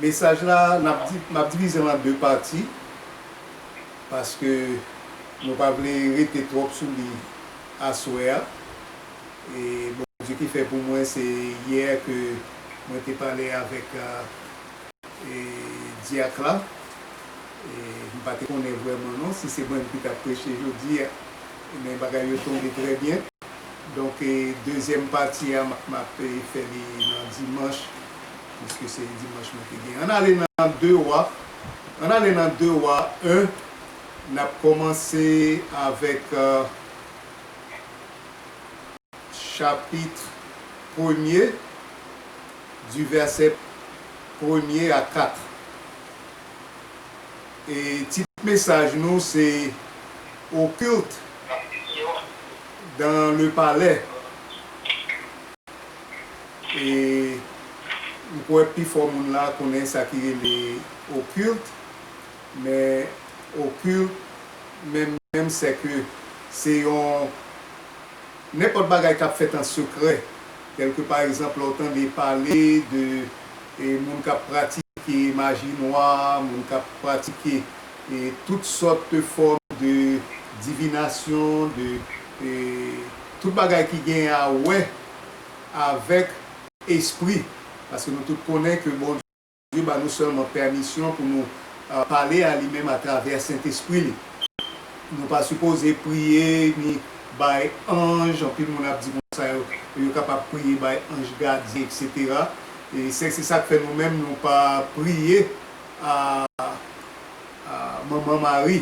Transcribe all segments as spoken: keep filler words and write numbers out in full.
Mesaj la, n ap di, m ap divize l an de pati, paske nou pa vle rete twòp sou li aswè a. E Bondye ki fè pou mwen, se yè ke mwen te pale avèk, e, e, dyak la. E, m pa te konnen vrèman non si se mwen ki t ap preche jodi a. Men bagay yo tonbe trè byen. Donk, e, dezyèm pati a, m ap, m ap, e, fè li nan dimanch, piske se dimanch mwen te gen. Ann ale nan de Wa. Ann ale nan de Wa en. N ap kòmanse avèk, e, chapit premye, di vèsè premye a kat. E tit mesaj nou se Au culte dans le palais. E m kwè pifò moun la konnen sa ki rele au culte, men au culte, menm, menm sè ke se yon nenpòt bagay k ap fèt an sekrè, tèlke pa egzanp, lè w tande pale de, e, moun k ap pratike maji nwa, moun k ap pratike, e, tout sòt de fòm de divinasyon, de, e, tout bagay ki gen a wè avèk espri, paske nou tout konnen ke Bondye Bondye ba nou sèlman pèmisyon pou nou, a, pale a li menm atravè Sentespri li. Nou pa sipoze priye ni bay anj, anpil moun ap di konsa yo, yo kapab priye bay anj gadyen, etsetera. E se, se sa k fè nou menm nou pa priye a, a Manman Mari.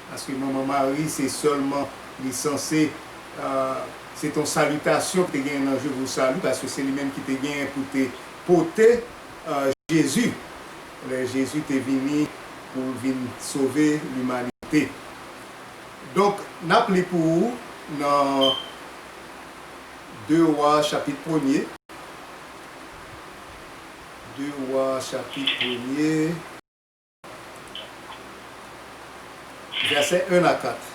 Paske Manman Mari, se sèlman li sanse, e, se t on salitasyon ki te genyen nan Je vous salue, paske se li menm ki te genyen pou te pote, e, Jezi, lè Jezi te vini pou l vin sove limanite. Donk, n ap li pou ou nan de Wa chapit premye. De Wa chapit premye. Versets un à quatre.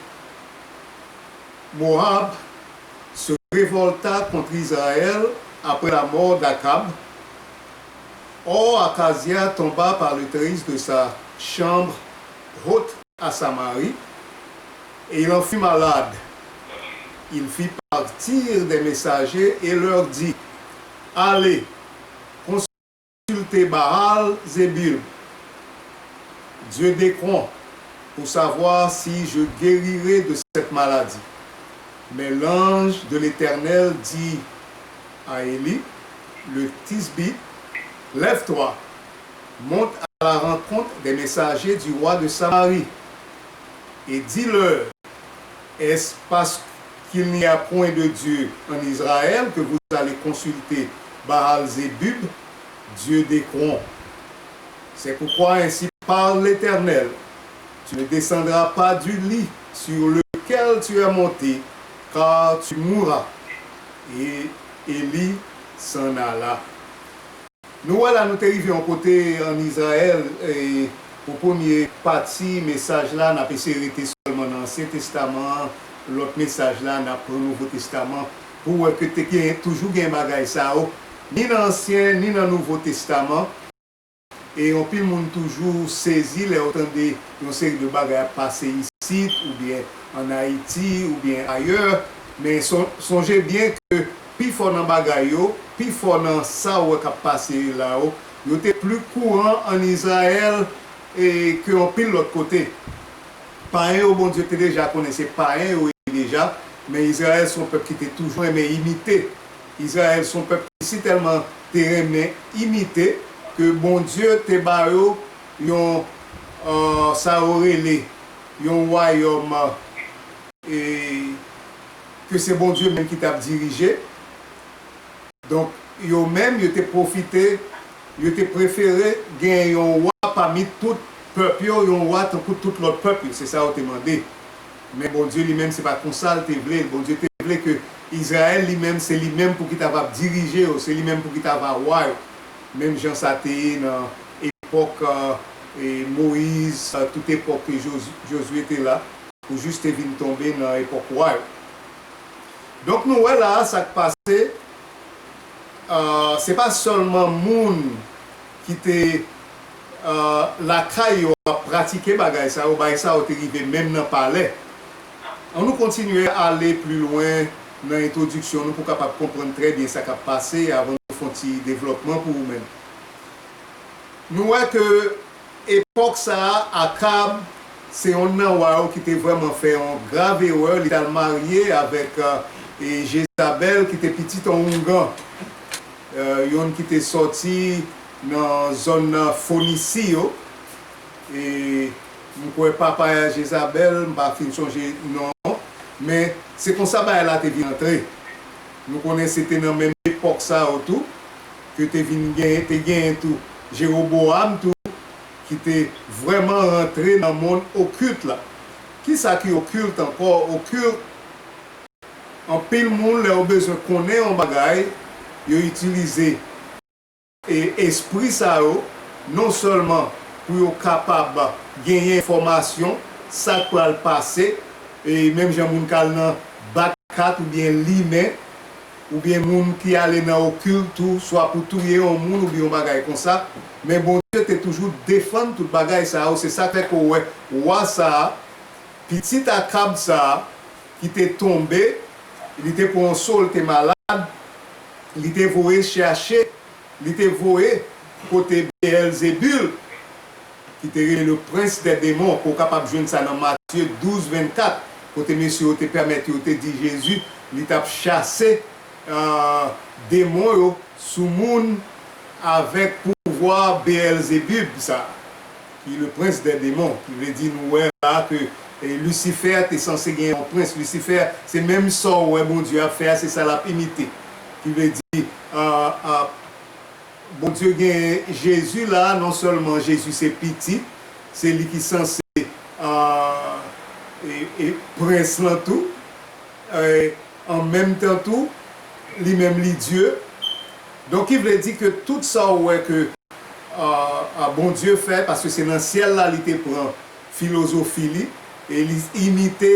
Moab se révolta contre Israël après la mort d'Akab. Or, Akazia tomba par le treize de sa chambre haute à Samarie, et il en fut malade. Il fit partir des messagers et leur dit, allez, consultez Baal-Zébub, dieu d'Écron, pour savoir si je guérirai de cette maladie. Mais l'ange de l'Éternel dit à Élie, le Tisbite, lève-toi, monte à la rencontre des messagers du roi de Samarie, et dis-leur, est-ce parce qu'il n'y a point de Dieu en Israël que vous allez consulter Baal-Zébub, dieu d'Écron? C'est pourquoi ainsi parle l'Éternel, tu ne descendras pas du lit sur lequel tu es monté, car tu mourras. Et Élie s'en alla. Nou wè la, nou te rive yon kote ann Izrayèl, e pou premye pati mesaj la, n ap eseye rete sèlman nan Ansyen Testaman an, lòt mesaj la, n ap pran Nouvo Testaman, pou wè ke te gen, toujou gen bagay sa yo, ni nan Ansyen, ni nan Nouvo Testaman. E anpil moun toujou sezi lè yo tande yon seri de bagay ap pase isit, oubyen ann Ayiti, oubyen ayè. Men son-, sonje byen ke pifò nan bagay yo, pifò nan sa w wè k ap pase la yo, yo te pli kouran ann Izrayèl, e, ke anpil lòt kote. Payen yo, Bondye te deja konnen se payen yo ye deja, men Izrayèl se yon pèp ki te toujou renmen imite. Izrayèl se yon pèp ki sitèlman te renmen imite ke Bondye te ba yo yon, e, sa yo rele yon wayòm, e, ke se Bondye menm ki t ap dirije. Donk, yo menm, yo te pwofite, yo te prefere gen yon wa pami tout pèp yo, yon wa tankou tout lòt pèp yo. Se sa yo te mande. Men Bondye li menm, se pa konsa l te vle l. Bondye te vle ke Izrayèl li menm, se li menm pou ki ta va dirije yo, se li menm pou ki ta va wa yo. Menm jan sa te ye nan epòk, e, Moyiz, e, tout epòk ke Joz-, Jozye te la, pou jis te vin tonbe nan epòk wa yo. Donk, nou wè la a sa k pase, e, se pa sèlman moun ki te lakay yo ap pratike bagay sa yo, bagay sa yo te rive menm nan palè. An nou kontinye ale pli lwen nan entwodiksyon nou pou kapab konprann trè byen sa k ap pase avan nou fè yon ti devlòpman pou ou menm. Nou wè ke epòk sa a, Akab se yonn nan wa yo ki te vrèman fè yon grav erè. Li t al marye avèk e, Jezabèl ki te pitit yon oungan, e, yonn ki te sòti nan zòn Fonisi yo. E, m kwè papa a Jezabèl, m pa fin sonje non, men se konsa bagay la te vin antre. Nou konnen se te nan menm epòk sa yo tou ke te vin genyen, te genyen tou Jewoboam tou, ki te vrèman rantre nan mond okilt la. Kisa ki okilt ankò? Okilt, anpil moun, lè yo bezwen konnen yon bagay, yo itilize e, espri sa yo, non sèlman pou yo kapab genyen enfòmasyon, sa k pral pase, e menm jan moun k al nan bat kat oubyen limen, oubyen moun ki ale nan okilt tou, swa pou touye yon moun oubyen yon bagay konsa. Men Bondye te toujou defann tout bagay sa yo. Se sa k fè ke w wè wa sa a, pitit Akab sa a, ki te tonbe, li te pran yon so, li te malad, li te voye chache, li te voye kote Bèlzebib, ki te rele le prince des démons, ke w kapab jwenn sa nan Matye douz vennkat, kote mesye yo te pèmèt yo te di Jezi, li t ap chase, e, demon yo sou moun avèk pouvwa Bèlzebib sa, ki le prince des démons, ki vle di nou wè la ke e, Lisifè te sanse gen yon prens. Lisifè, se menm sa w wè Bondye ap fè a, se sa l ap imite. Ki vle di, e, e, Bondye gen Jezi la, non sèlman Jezi se pitit, se li ki sanse, e, e, e, prens lan tou, e, an menm tan tou, li menm li Dye. Donk, ki vle di ke tout sa w wè ke, e, e, Bondye fè, paske se nan syèl la li te pran filozofi li, e li imite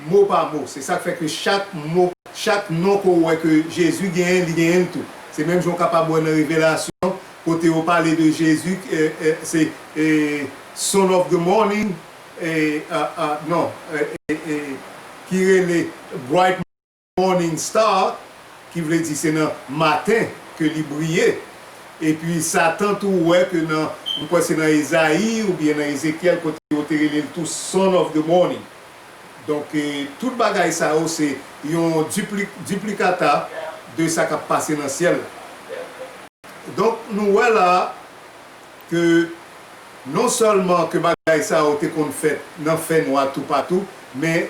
mo pa mo. Se sa k fè ke chak mo, chak non ke w wè ke Jezi genyen, li genyen l tou. Se menm jan w kapab wè nan Revelasyon, kote yo pale de Jezi, e, e, se, e, Son of the Morning, e, a, a, non, e, e, e, ki rele Bright Morning Star, ki vle di se nan maten ke li briye. Epi Satan tou wè ke nan, m kwè se nan Ezayi oubyen nan Ezekyèl kote yo te rele l tou Son of the Morning. Donk, e, tout bagay sa yo se yon dipli-, diplikata de sa k ap pase nan syèl la. Donk, nou wè la ke non sèlman ke bagay sa yo te konn fèt nan fènwa toupatou, men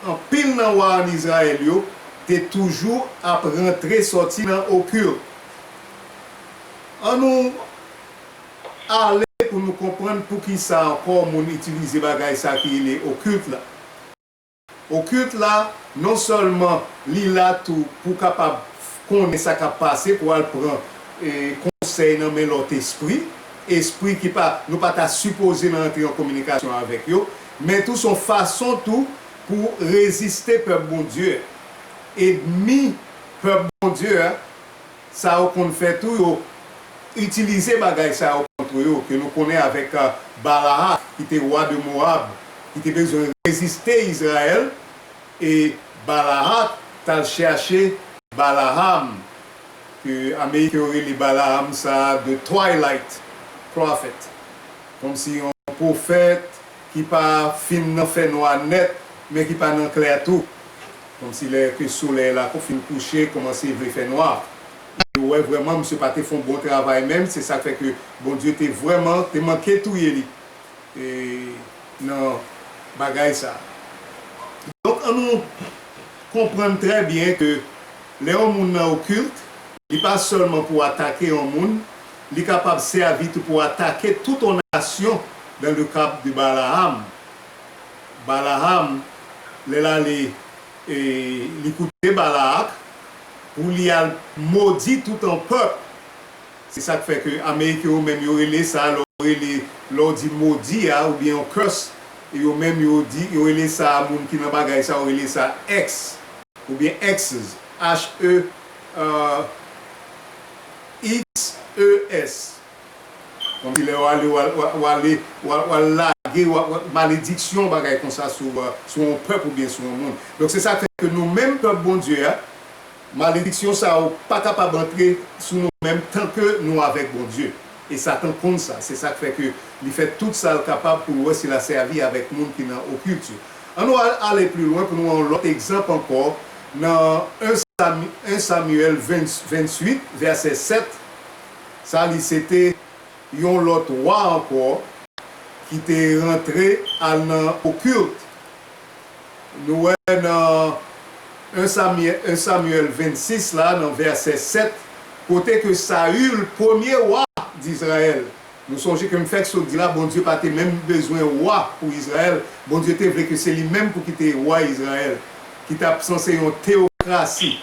anpil nan wa ann Izrayèl yo te toujou ap rantre sòti nan okilt. An nou ale pou nou konprann poukisa ankò moun itilize bagay sa ki rele okilt la. Okilt la, non sèlman li la tou pou w kapab konnen sa k ap pase, pou w al pran, e, konsèy nan men lòt espri, espri ki pa, nou pa ta sipoze nan antre an kominikasyon avèk yo, men tou se yon fason tou pou reziste pèp Bondye. Ènmi pèp Bondye a, sa yo konn fè tou, yo itilize bagay sa yo kont yo, ke nou konnen avèk, a, Balak, ki te wa de Moab, ki te bezwen reziste Izrayèl, e Balak t al chèche Balaam, ke Ameriken yo rele Balaam sa a, the twilight prophet. Kòmsi yon pwofèt ki pa fin nan fènwa nèt, men ki pa nan klè tou. Kòmsi lè ke solèy la fin kouche, kòmanse vle fè nwa. Yo wè vrèman misye pa te fè yon bon travay menm, se sa k fè ke Bondye te vrèman, te manke touye li, e, nan bagay sa. Donk, an nou konprann trè byen ke lè yon moun nan okilt, li pa sèlman pou atake yon moun, li kapab sèvi tou pou atake tout yon nasyon, dans le cas de Balaam. Balaam, lè l ale, e, li koute Balak, pou li al modi tout yon pèp. Se sa k fè ke Ameriken yo menm yo rele sa, lè w rele, lè w di modi a, oubyen yon curse, yo menm yo di, yo rele sa, moun ki nan bagay sa, yo rele sa X, oubyen X's, H E, euh, X E S. Kòmsi lè w ale, w al, w al, w al lage, w al, w al, malediksyon, bagay konsa sou, sou yon pèp oubyen sou yon moun. Donk, se sa k fè ke nou menm, pèp Bondye a, malediksyon sa yo pa kapab antre sou nou menm tanke nou avèk Bondye. E Satan konn sa. Se sa k fè ke li fè tout sa l kapab pou l wè si l a sèvi avèk moun ki nan okilti. Ann nou al, ale pli lwen pou nou wè yon lòt egzanp ankò nan en Samyèl ven, venntuit, vèsè sèt. Sa li se te yon lòt wa ankò ki te rantre al nan okilt. Nou wè nan en Samyèl, en Samyèl vennsis la, nan vèsè sèt, kote ke Sayil, premye wa Dizrayèl, nou sonje ke m fèk sot di la, Bondye pa te menm bezwen wa pou Izrayèl. Bondye te vle ke se li menm pou ki te wa Izrayèl, ki t ap sanse yon teyokrasi,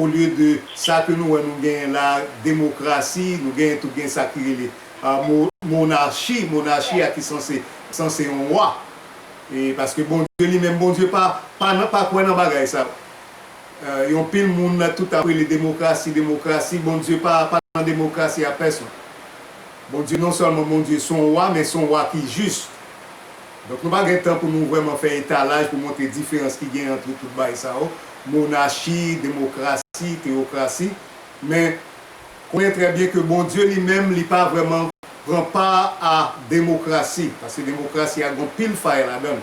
olye de sa ke nou wè nou genyen la, demokrasi, nou genyen tou, gen sa ki rele, ah, mo-, monachi, monachi a ki sanse, sanse yon wa. E paske Bondye li menm, Bondye pa, pa nan, pa kwè nan bagay sa. Euh, yon pil moun nan tout ap rele demokrasi, demokrasi. Bondye pa, pa nan demokrasi a pèsonn. Bondye non sèlman Bondye se yon wa, men se yon wa ki jis. Donk nou pa gen tan pou nou vrèman fè etalaj pou montre diferans ki gen ant tout bagay sa yo, monachi, demokrasi, teyokrasi. Men konnen trè byen ke Bondye li menm, li pa vrèman pran pa a demokrasi, paske demokrasi a gon pil fay ladan l.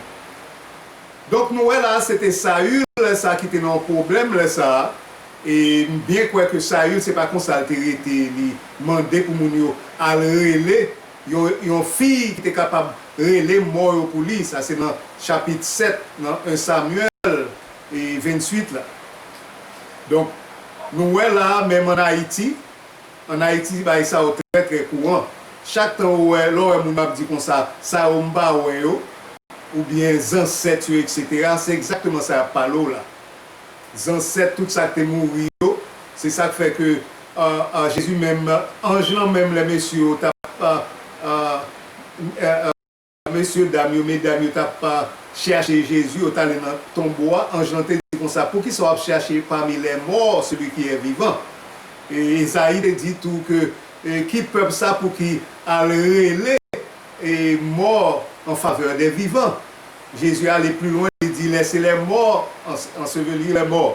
Donk nou wè la, se te Sayil lè sa ki te nan yon pwoblèm lè sa, e m byen kwè ke Sayil se pa konsa l te rete, li mande pou moun yo al rele yon, yon fi ki te kapab rele mò yo pou li. Sa se nan chapit sèt nan en Samyèl e venntuit la. Donk nou wè la, menm ann Ayiti, ann Ayiti, bagay sa yo trè, trè kouran. Chak tan ou wè, lè w wè moun ap di konsa, sa yo m pa wè yo, oubyen zansèt yo, etsetera, se egzakteman sa y ap pale w la. Zansèt, tout sa k te mouri yo, se sa k fè ke, euh, euh, Jezi menm, anj lan menm, lè mesye yo t ap, euh, euh, euh, mesye dam yo, medam yo t ap, ah, chache Jezi, yo t ale nan tonbo a, anj lan te di konsa, poukisa w ap chache pami lè mò seli ki è vivan? E Ezayi te di tou ke, e, ki pèp sa pou ki al rele, e, mò an favè dè vivan? Jezi ale pli lwen, li di, lèse lè mò ans-, anseveli lè mò.